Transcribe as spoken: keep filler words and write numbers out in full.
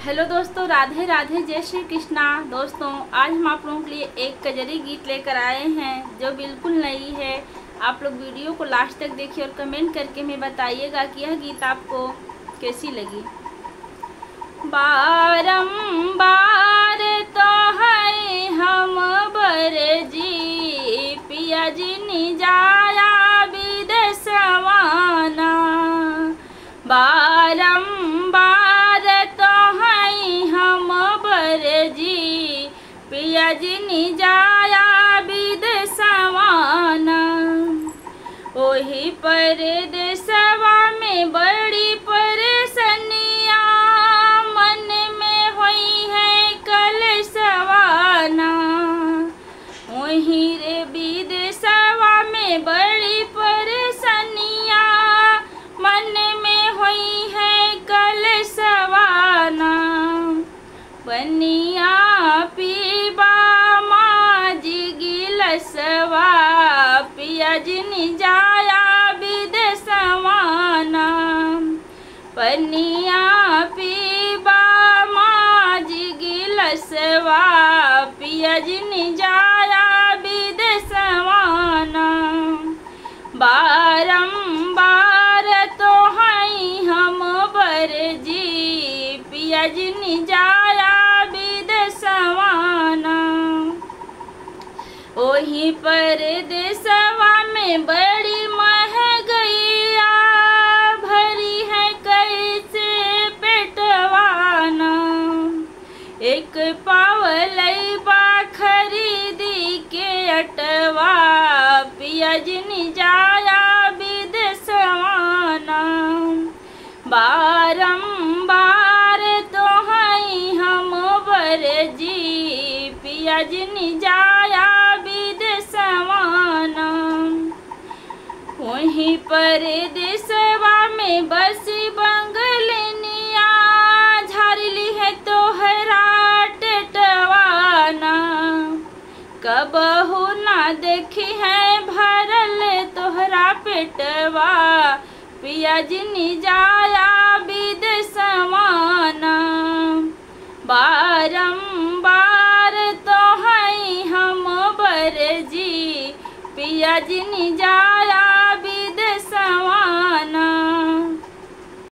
हेलो दोस्तों, राधे राधे, जय श्री कृष्णा। दोस्तों, आज हम आप लोगों के लिए एक कजरी गीत लेकर आए हैं जो बिल्कुल नई है। आप लोग वीडियो को लास्ट तक देखिए और कमेंट करके हमें बताइएगा कि यह गीत आपको कैसी लगी। बारंबार तोहई हम बरजी, पिया जिनि जाया बिदेसवाना। बारंबार तोहई हम बरजी, पिया जिनि जाया बिदेसवाना। ओही परदेसवा में बड़ी परेसनिया, मन में होई है कलेसवाना। ओही रे बिदेसवा में बड़ी परेसनिया, मन में होई है कलेसवाना। पनिया पीबा माजी गिलसवा, पिया जिनि जाया बिदेसवाना। पनिया पीबा माजी गिलसवा, पिया जिनि जाया बिदेसवाना। बारंबार तोहई हम बरजी, पिया जिनि जाया बिदेसवाना। ओही परदेसवा में बड़ी महंगैया, भरी है कैसे पेटवाना। एक पाव लइबा खरीदी के अटवा, पिया जिनि जाया बिदेसवाना। बारंबार तोहई हम बरजी, पिया जिनि जाया बिदेसवाना। वहीं परदेसवा में बसी बंगलनिया, झारली है तोहरा टेटवाना। कबहू ना देखी है भरल तोहरा पेटवा, पिया जिनि जाया बिदेसवाना। बारंबार तोहई हम बरजी, पिया जिनि जाया